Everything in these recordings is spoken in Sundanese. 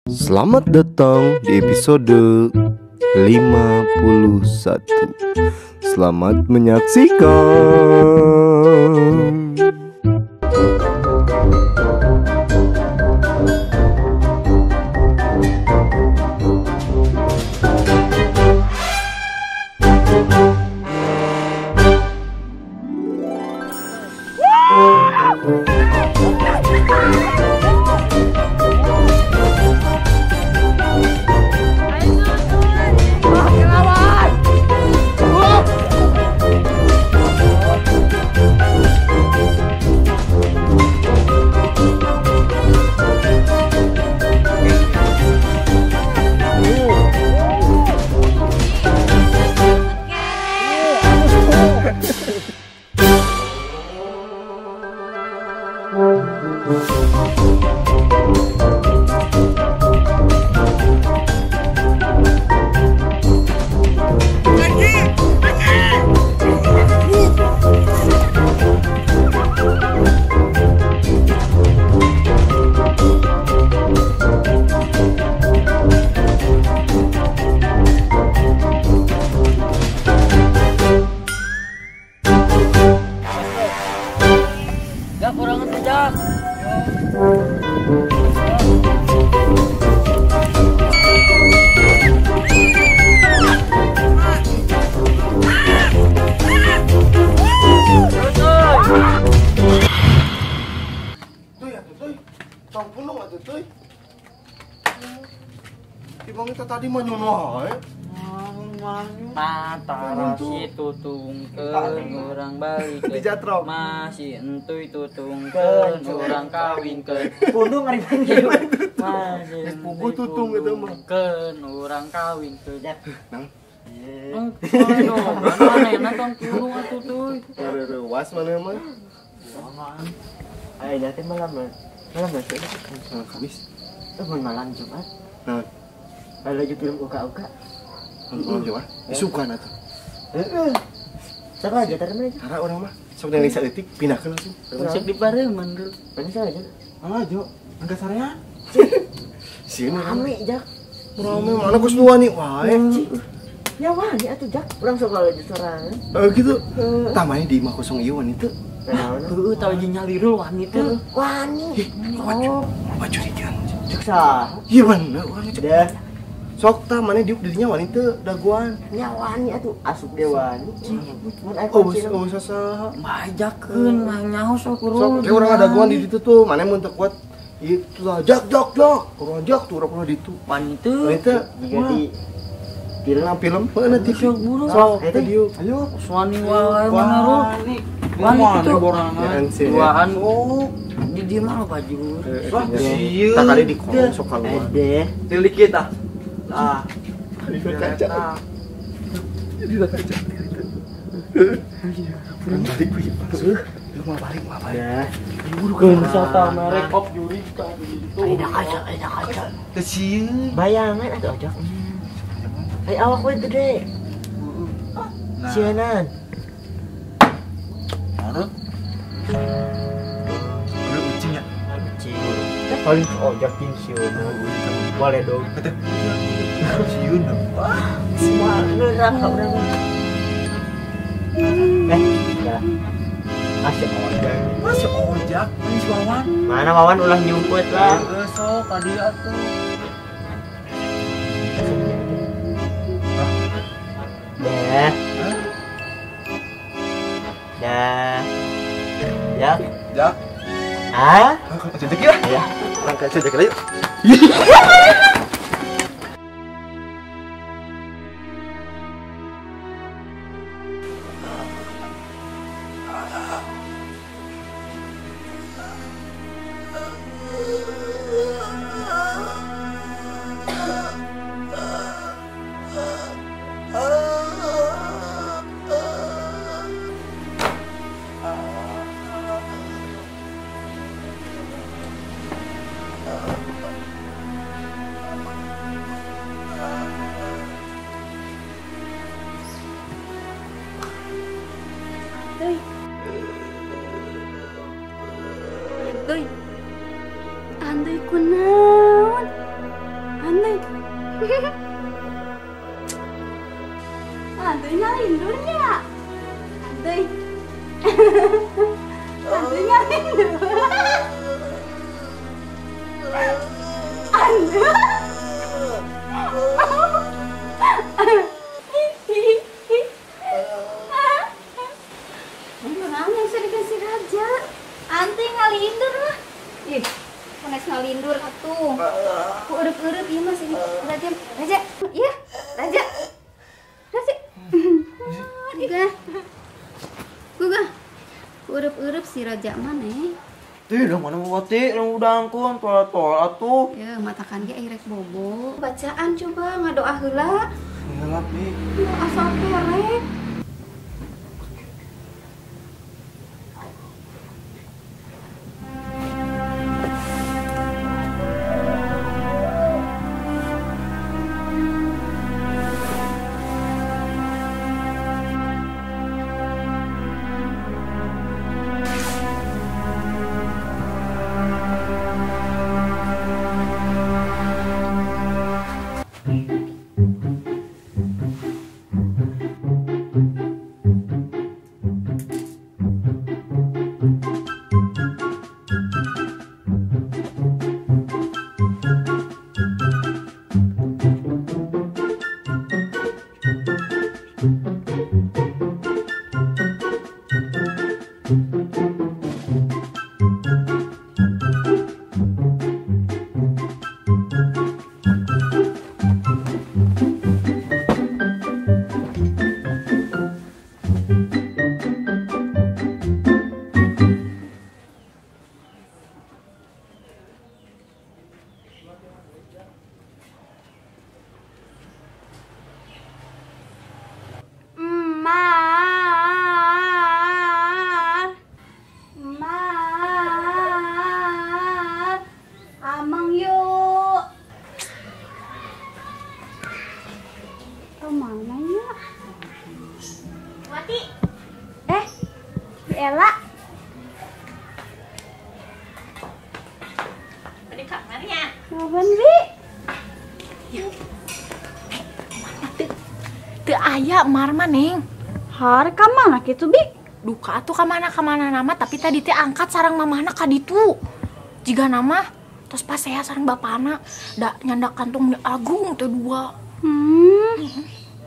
Selamat datang di episode 51. Selamat menyaksikan. Tadi mah nyono hae. Matarasi tutungkeun urang balikeun. Masih entuy tutungkeun urang kawinkeun. Pundung ari panggil. Masih puguh tutung eta mah. Keun urang kawinkeun. Nang. Aduh, manehna tong pundung atuh tuy. Reuwas maneh mah. Ayeuna teh malam. Malam Kamis. Mun malam Jumat. Nah. Lagi film uka-uka. Nonton coba. Isukan atuh. Heeh. Sok aja tar mah. Tara urang mah. Sok ningali saeutik pindahkeun langsung. Sok di pareuman dulu. Mana saja? Alah jo, angkat sarean. Sieun rame jak. Rame mana geus dua nih wae. Nya wani atuh jak. Urang sok lagi sorangan. Heeh gitu. Tah mane di imah kosong ieu wani teu. Heeh, tau jeung nyalirul wani teu. Wani. Oh, curigaan. Cek saha? Ieu bener urang cek. Sok tah mana diuk dirinya wani teu daguan. Nya wani atuh asup ge wani. Mun aya oh, oh sasaha. Bajakeun mah nyaho sok urang. Sok ge urang daguan di ditu tuh, mana mun teu kuat itu lah jak jak jak. Urang jak tuh urang ditu. Wani teu. Wani teu jiga di film film heuh TV. Sok teh diuk. Ayo, wani wae mana ru. Wani kitu. Duaan oh. Di dieu mah loba jur. Wah, sieun. Tak kali di kolong sok kaluar. Tilik kita. Ah, jadi kaca. Jadi kaca. Balik, mau balik, mau balik. Buru wisata merek op Jurika gitu. Ada kaca, ada kaca. Kecil. Bayangan atau aja. Ai awak we gede. Sienan. Harus. Ada ucing ya? Ucing. Paling ojek ting sieun. Boleh dong. Sieun. Semua neraka urang. Ya. Masih ojek. Masih ojek, ini si Wawan. Mana Wawan ulah nyumput lah. Heeh, sok tadi atuh. Dah. Dah. Ya. Ya. Ah? Cek ya. Ya. Langkah cek yuk. Antuy ngalindurnya. Antuy. Antuy ngalindur. Antuy. Raja. Antuy ngalindur lah. Ih, kones ngalindur atuh. Ku eureup-eureup ieu mah sini. Raja, Raja. Iya, Raja. Raja. Gugah. Gugah. Ku eureup-eureup si Raja mana? Tih, dah mana wati, dah udangkun, tol-tol atuh. Ya, matakan ge rek bobo. Bacaan coba ngadoa heula. Heula, Pi. Asal perek. Ella. Di kamarnya. Nuhun, Bi. Ya. Mana teu? Teu aya Mar mah, Neng. Har ka mana kitu, Bi? Duka atuh ka mana-kamana nama, tapi tadi teh angkat sareng mamahna ka ditu. Jiga nama tos pasea sareng bapana da nyandak kantung agung teh dua.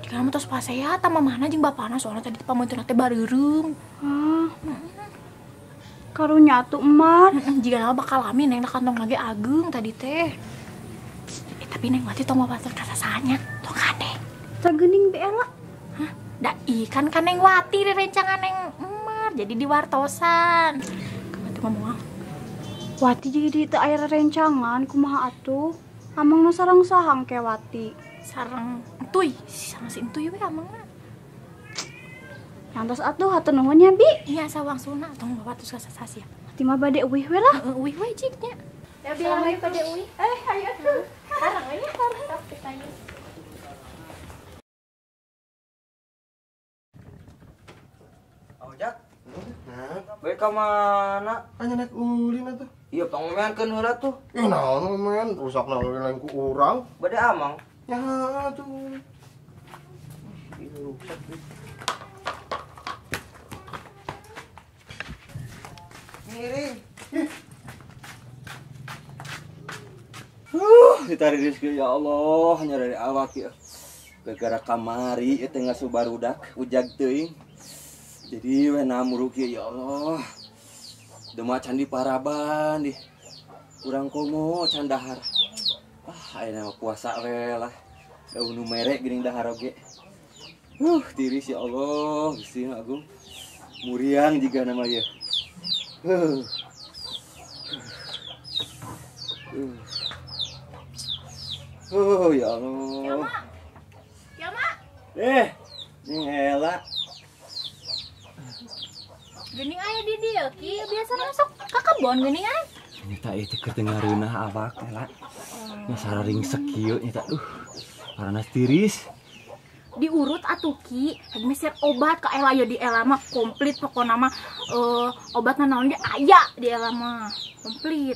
Jiga nama tos pasea ta mamahna jeung bapana soalna tadi pameunteuna teh bareureum. Karunya atuh Mar. Jiga nama bakal lami Neng kantong lagi agung tadi teh. Tapi Neng Wati tong mapatur ka sasanya, tong kade. Sagening Bi Ella. Hah? Da ikan kan Neng Wati rerencangan Neng Mar jadi diwartosan. Kamu tuh ngomong ah. Wati jadi teu aya rerencangan kumaha atuh? Amang nu sareng sahang ke Wati. Sareng entuy, sama si entuy we amangna. Yantos atuh hatur nuhun nya, Bi. Iya, sawangsulna tong bawa terus ka sasah sia. Wati mah bade uih we lah. Heeh, uih we jig nya. Ya bilang we bade uih. Ayo atuh. Sareng we nya. Sok kita yuk. Ojak. Nah, bae ka mana? Anya naik ulin atuh. Iya, pangomeankeun heula tuh. Ih, naon ngomean, rusakna ulin lain ku urang. Bade amang. Ya atuh. Ih, rusak. Miring. Ditarik rezeki ya Allah, hanya dari awak ya. Gara-gara kamari ieu teh ngasuh barudak ujag teuing. Jadi we namuruk ya Allah. Demak candi paraban di. Kurang komo can dahar. Ah, ayeuna mah puasa we lah. Da nu mere geuning dahar oge. Tiris ya Allah, Gusti Agung. Muriang jiga nama ieu. Oh ya Allah. Ya, Mak. Ya, Mak. Ning Ella. Geuning aya di dieu ki, biasa masuk ka kebon geuning ai. Nyata ieu teh keur teu ngareunah awak Ella. Nya sararing kieu nyata duh. Paranas tiris. Diurut atuh ki, rek meser obat ka Ella ya di Ella mah komplit pokona mah obatna naon ge aya di Ella mah komplit.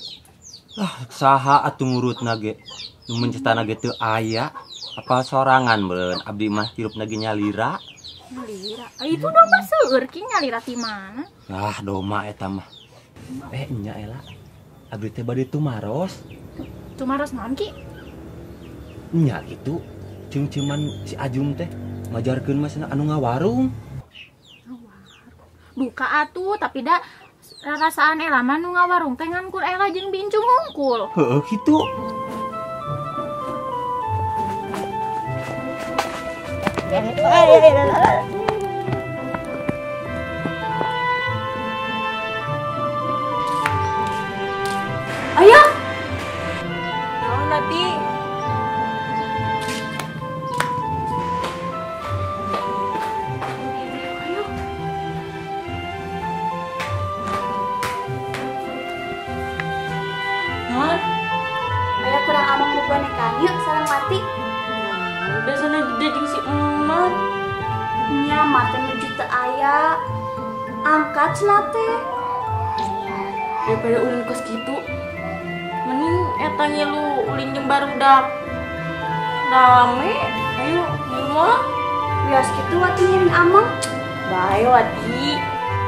Lah saha atuh ngurutna ge? Nu mencetana ge teu aya. Apal sorangan beureun abdi mah hirupna ge nyalira. Nyalira. Itu domba seueur ki nyalira ti mana? Ah, domba eta mah. Nya Ela. Abdi teh bade tumaros. Tumaros naon ki? Nya kitu. Cium-ciuman si Ajum teh ngajarkeun mah cenah anu ngawarung. Duka atuh tapi da rarasaan Ela mah nu ngawarung teh ngan kur Ela jeung bincung hungkul. Heueuh kitu. Ayo. Naon nanti? Ayo. Non? Ayo kurang amang mau boneka yuk sareng Wati. Udah sana gede jeung si emak. Nya mah teh nuju teu aya. Angkat cenah teh. Daripada ulin kos kitu, mending eta ngilu ulin jeung barudak. Rame, ayo ngilu mah. Wios kitu Wati ngiring amang. Bae Wati.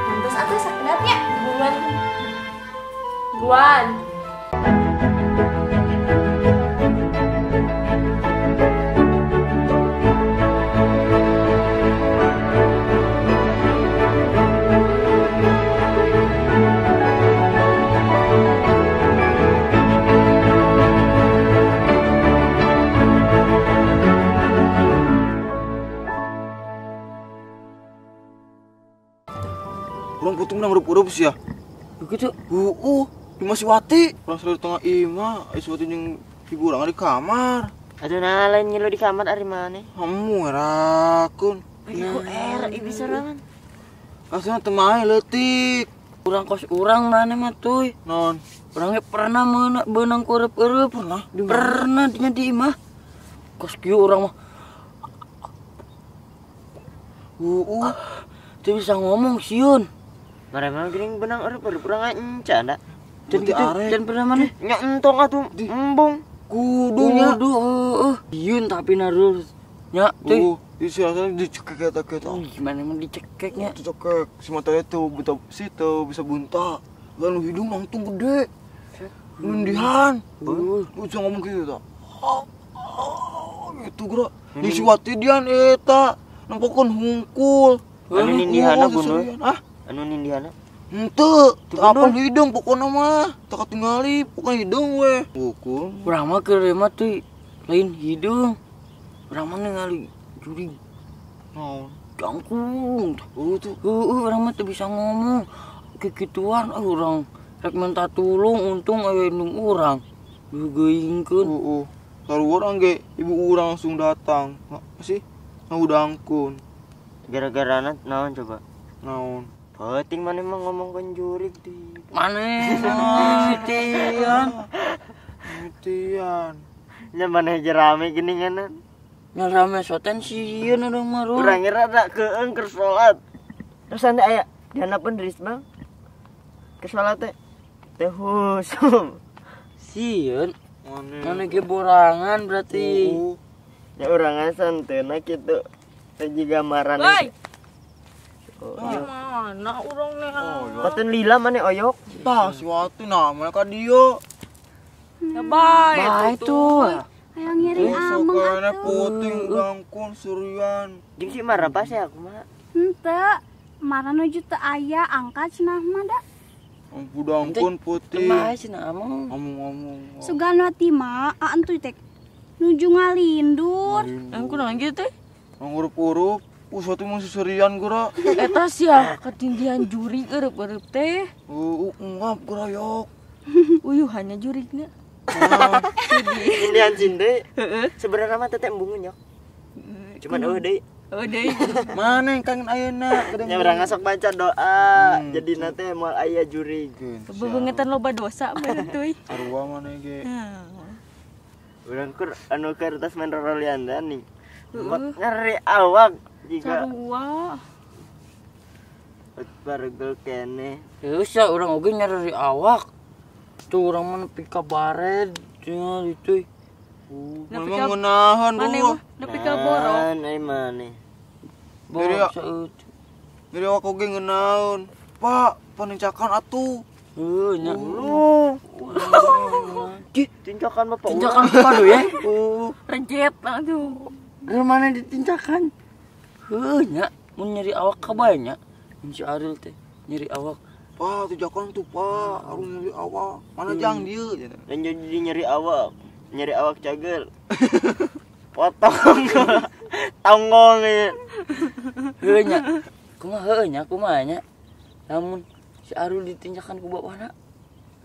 Nantos atuh sakedap nya. Buruan. Buruan. Kurang putung menang urup-urup sih ya. Begitu. Di si Wati. Kurang selalu tengah imah, si Wati jeung ibu urang di kamar. Aduh nah lain ngilu di kamar ari maneh. Kamu ngerakeun. Ku er ieu sorangan. Kasana teu mae leutik. Urang kos urang maneh mah tuy. Non. Urangnya pernah beunang ku eueup-eueup. Pernah? Pernah nya di imah. Kos kieu urang mah. Teu bisa ngomong sieun. Marah-marah geuning benang eueup urang encan da. Dan gitu, dan pernah mana? Nya entong atuh embung. Kudunya. Kudu heueuh. Sieun tapi narul. Nya teh. Di sini dicekek eta eta. Gimana emang dicekeknya? Dicekek si matanya tuh buta si tuh bisa bunta. Lalu hidung langsung gede. Nindihan. Lu bisa ngomong gitu tak? Itu gerak. Di si Wati dian eta nempokeun hungkul. Anu nindihana gundul. Hah? Anu nindihana? Henteu, apa hidung pokona mah. Teu katingali pokona hidung we. Hungkul. Urang mah keur mah teh lain hidung. Urang mah ningali jurig. Naon? Jangkung. Tuh. Heueuh urang mah teu bisa ngomong. Kikituan urang rek minta tulung untung aya indung urang. Geuingkeun. Heeh. Sarua urang ge ibu urang langsung datang. Apa sih? Ngudangkeun. Gara-garana naon coba? Naon? Penting mana mah ngomongkeun jurig di. Maneh mitian. Mitian. Nya maneh rame geuningan. Nya rame soten sieun urang mah. Urang rada keung keur salat. Terus anda aya dihandapeun Risma. Keur salat teh teh husum. Sieun. Maneh ge borangan berarti. Ya urang santeuna kitu. Teh jiga marana. Woi. Mana urang nih? Paten lila mana oyok? Tah si Wati namanya ka dieu. Ya bae tuh. Ayo ngiring ameng atuh. Puting gangkun surian. Jeung si marah pas ya aku mah. Henteu, marah nuju teu aya angkat cenah mah da. Budangkun putih. Teu cenah ameng. Ngomong-ngomong. Sugan Wati mah antuy teh nuju ngalindur. Angkun naon kieu teh? Ngurup-urup. Suatu mah seserian geura. Eta sia ketindihan juri eueup-eueup teh. Ngap geura yok. Uyuhannya jurigna. Tindihan cinde. Sebenarnya mah teteh embungeun yok. Cuman eueuh deui. Eueuh deui. Mana yang kangen ayeuna? Nya urang sok baca doa. Jadina teh moal aya jurig. Bebengetan loba dosa mah teuy. Sarua maneh ge. Urang keur anu keur tas main rorolian nih. Ngeri awak jika sarua. Bargel kene. Geus ya urang oge nyeri awak. Tuh urang mah nepi ka bared tinggal itu. Memang ngeunaheun Rul. Nepi ka borok. Ai maneh. Nyeri awak oge ngeunaheun. Pak, panincakan atuh. Heuh nya. Ih, tincakan bapak. Tincakan bapak do ya. Rejet atuh. Rul mana ditincakan? Heuh nya, mun nyeri awak ka bae nya. Mun si Arul teh nyeri awak. Pak, tincakan tuh, Pak. Arul nyeri awak. Mana jang dieu Dan jadi nyeri awak. Nyeri awak cager. Potong. Tonggong ieu. Heuh nya. Kumaha heuh nya, kumaha nya. Lamun si Arul ditinjakan ku bapana.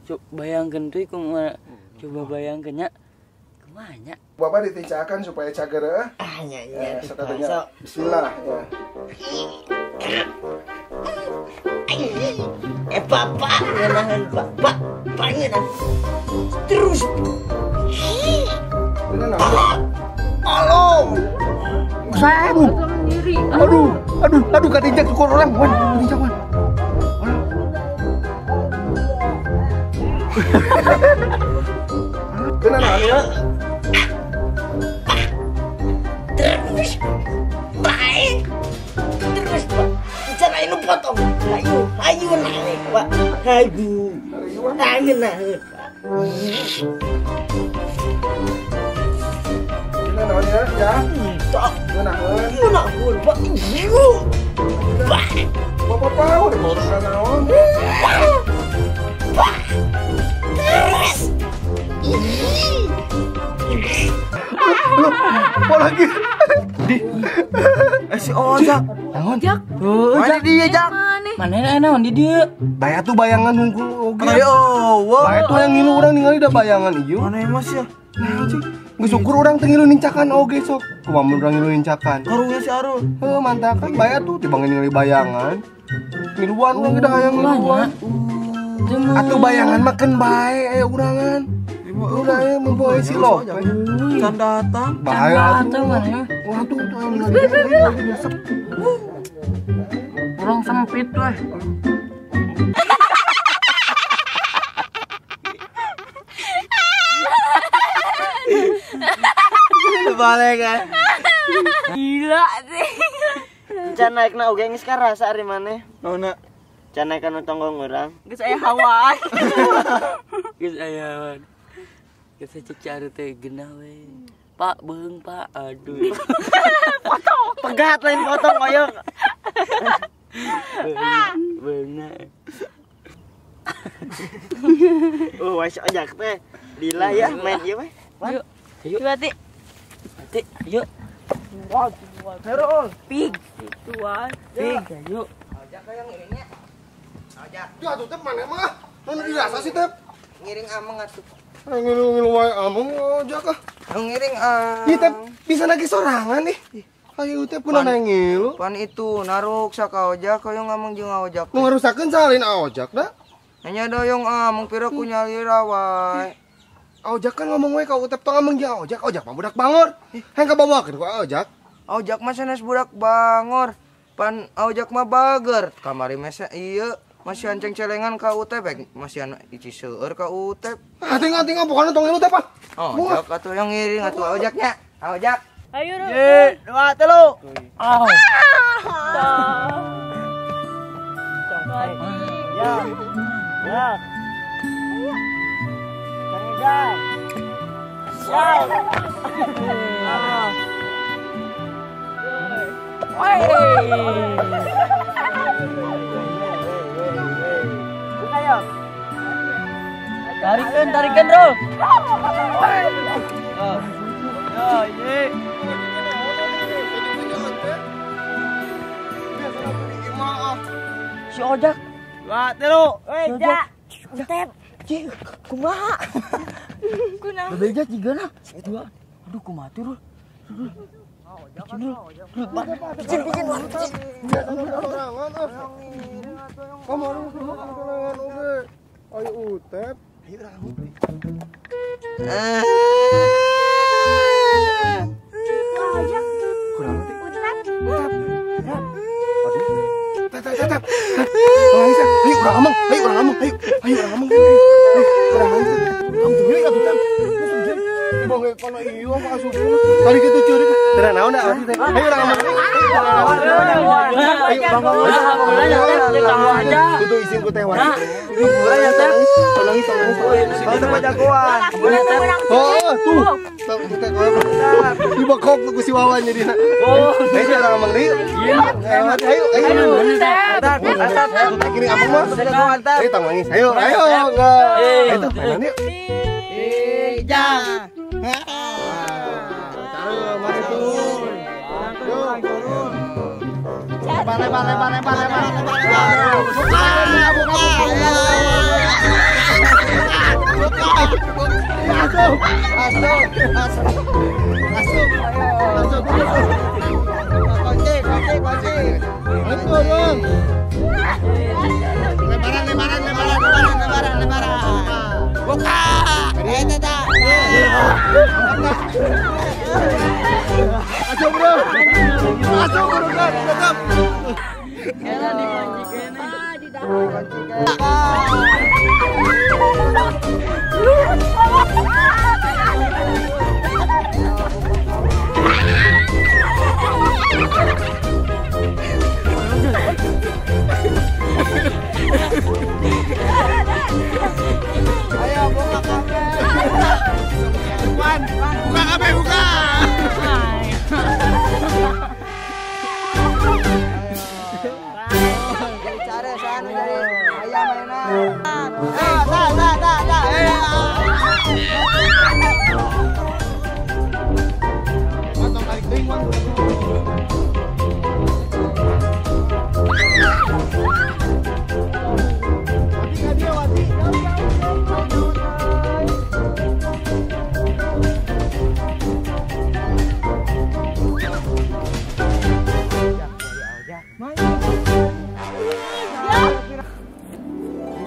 Coba bayangkeun tuh kumaha. Coba bayangkeun nya. Kumaha nya? Bapak ditinjakan supaya cager heuh. Ah nya nya. Bismillah ya. Bapak ngeunaheun bapak. Pangeun. Terus. Halo. Saya bu. Aduh, aduh, aduh, katinjak syukur orang, wan, katinjak wan. Kenapa ya? Terus, baik, terus pak. Cara ini potong, ayo, ayo naik pak, ayo, ayo naik. Kenapa ya? Tak. Kenapa pak? Pak. Bapak tahu deh kalau naon. Pak. Terus. Loh, apa lagi? Di. Si Ojak. Naon? Jak. Mana dia, Jak? Mana naon di dieu? Baya tuh bayangan hungkul oge. Ayo, Baya tuh yang ngilu urang ningali da bayangan ieu. Mana mas ya? Naon sih? Geus syukur urang teu ngilu nincakan oge sok. Kumaha mun urang ngilu nincakan? Karunya si Arul. Heuh, mantakan baya tuh tibang ningali bayangan. Ngiluan urang ge da hayang ngiluan. Atuh bayangan mah keun bae aya urangan. Udah ya membawa si lo. Can datang. Bahaya atuh. Wah tuh tuh yang ningali. Urang sempit weh. Balik kan. Gila sih. Can naikna oge geus karasa ari maneh. Naonna? Can naik kana tonggong urang. Geus aya hawaan. Geus aya hawaan. Geus cek teh genah we. Pak beung Pak. Aduh. Potong. Pegat lain potong koyok. Beuna. Oh, wes ojak teh. Lila ya main ieu we. Yuk. Ayo. Berarti. Nanti, ayo. Wah, Herol. Pig. Ituan. Pig, ayo. Ojak kayak ngiringnya. Ojak. Duh, atuh teh maneh mah. Mun dirasa sih teh. Ngiring ameng atuh. Ngilu-ngilu wae ameng ojak ah. Ngiring ah. Ih teh bisa lagi sorangan nih. Ayo teh pun nanya ngilu. Pan itu naruk saka ojak hoyong ameng jeung ojak. Nu ngarusakeun salin ojak da. Nya doyong ameng pira ku nyalira wae. Ojak kan ngomong we ka Utep tong ameng jeung ojak, ojak mah budak bangor. Hayang kabawakeun ku ojak. Ojak mah sanes budak bangor. Pan ojak mah bager. Kamari mah ieu masih anceng celengan ka Utep, masih ici seueur ka Utep. Ah tinggal pokona tong ngilu teh, Pak. Ojak atuh yang ngiring atuh ojaknya. Ojak. Ayo, 1, 2, 3. Ah. Ya. Ya. Ya. Tarikan, tarikan, Bro. Ya, ini. Si Ojak. 2, 3. Ojak. Utep. Cik, kumaha? Kunaon? Bebeja jiga nah. Dua. Aduh, kumaha tuh, Rul. Bikin, bikin, bikin. Ayo Utep. Ayo rambut. Ojak. Kurang teh. Utep. Utep. Aduh. Tep tep tep. Ayo urang ngomong, ayo urang ngomong, ayo. Ayo urang ngomong. Ayo urang ngomong. Kamu tuh milik atuh Tep. Dibawa kana asup. Tadi kitu curi. Teu naon da teh. Ayo urang amang. Ayo bang. Kudu isin ku teh wae. Hiburan ya teh. Tolong tolong. Tolong jagoan. Oh, tuh. Dibekok tuh ku si Wawan jadi. Oh, ayo urang amang deui. Ayo ayo. Ayo kiri amang mah. Ayo tang nangis. Ayo ayo. Ayo tuh mainan yuk. Ijang. Taruh mari turun. Lempar lempar lempar lempar lempar. Buka buka. Masuk masuk masuk masuk masuk. Kunci kunci kunci. Turun. Lebaran lebaran lebaran lebaran lebaran lebaran. Buka. Tata. Masuk bro. Masuk bro kan. Tetap. Kena dikunci kena. Di dalam. Ayo buka kafe. Buka kafe buka. Jadi cari sana jadi ayam enak. Eh, dah dah dah dah. Mantap tarik deui wan. Wati ka dia Wati.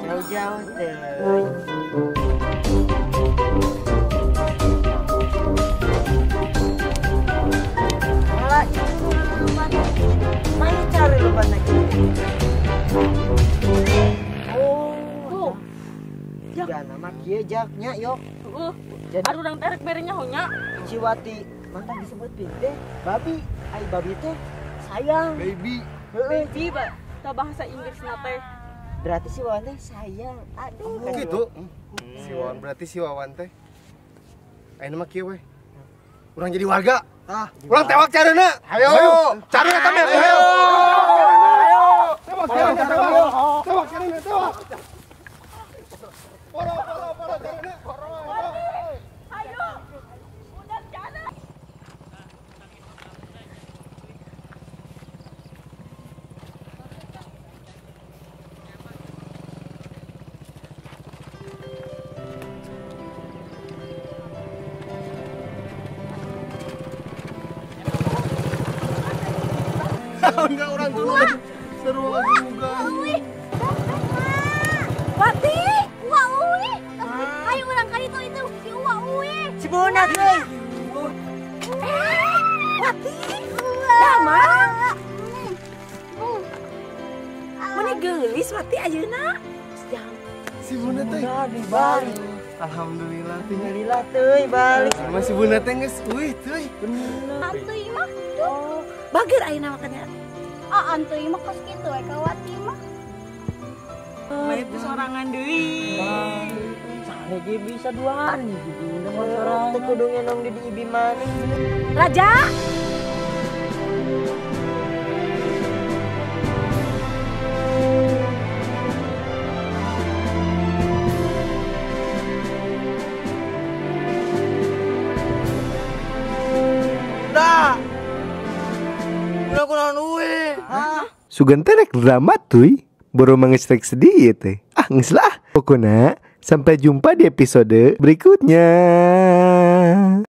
Jauh-jauh teh. Malah itu mana? Mana cari lupa lagi? Oh, tuh. Ya nama kieu jaknya yok. Heeh. Aduh urang terek berenya honya. Si Wati mantan disebut teh babi, ai babi teh sayang. Baby. Baby, Pak. Tah bahasa Inggrisna teh. Berarti si Wawan teh sayang. Aduh, oh, gitu. Si Wawan berarti si Wawan teh. Ayeuna mah kieu we. Urang jadi warga. Tah, urang tewak careuna. Ayo. Careuna teh ayo. Ayo. Tewak careuna tewak. Tewak careuna tewak. Poro poro poro careuna. Poro. Ayo. Udah jalan. Enggak orang turun. Seru juga. Wati, Uwa uwi. Ayo urang ka ditu itu si Uwa uwi. Si Bonat euy. Wati. Damang. Meni geulis Wati ayeuna. Si Bonat teh balik. Alhamdulillah teh. Alhamdulillah teuy balik. Sama si Bonat teh geus euy teuy. Atuh mah tuh. Bager ayeuna makannya. Ah, antuy mah kos kitu we ka Wati mah. Mah itu sorangan deui. Sare ge bisa duaan gitu. Teu kudu ngenong di ibi maning. Raja. Dah. Udah kunaon euy. Sugan teh rek drama tuy. Boro mangestrek sedih ya teh. Ah geus lah. Pokona sampai jumpa di episode berikutnya.